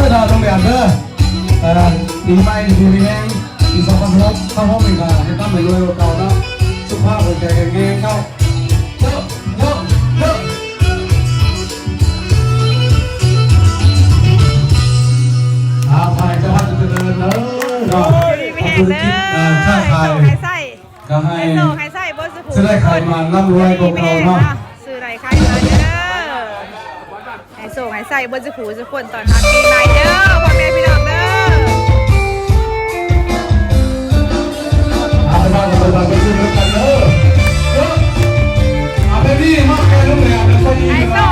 ເຈົ້າ ນ້ອງແບບເດີ ເອີ ປີໃໝ່ດີມີແຮງ ປີສອງພັນສິບຫົກ ເຂົ້າຮ່ວມອີກ ເຮັດນຳໃຫ້ລວຍກວ່າເກົ່າເນາະ ສຸຂະພາບແຂງແຮງເນາະ ເຍາະໆ ອາ ຂໍໃຫ້ເຈົ້າພາບຈະເລີນເດີເນາະ ໂອ້ຍ ມີແຮງເດີ ທຸລະກິດ ເອີ ຄ້າຂາຍ ໃຫ້ໂຊກໃຫ້ໄຊ ກໍໃຫ້ ໃຫ້ໂຊກໃຫ້ໄຊເບິດສູ່ຜູ້ ຈະໄດ້ຂາຍໝານລ່ຳລວຍກວ່າເກົ່າເນາະ ຊື້ໄດ້ຂາຍຫຼາຍເດີ ໃຫ້ໂຊກໃຫ້ໄຊເບິດສູ່ຜູ້ສູ່ຄົນ ຕ້ອນຮັບປີໃໝ່ເດີ ພໍ່ແມ່ພີ່ນ້ອງເດີ ເອົາໄປເວົ້າກັນ ໄປເວົ້າກັນ ໄປຊື້ນຳກັນເດີ ເອີ ເອົາໄປນີ້ມາແກ່ລຸງແຫຼມ ໄປໃສ່ອີກ ໃຫ້ໂຊ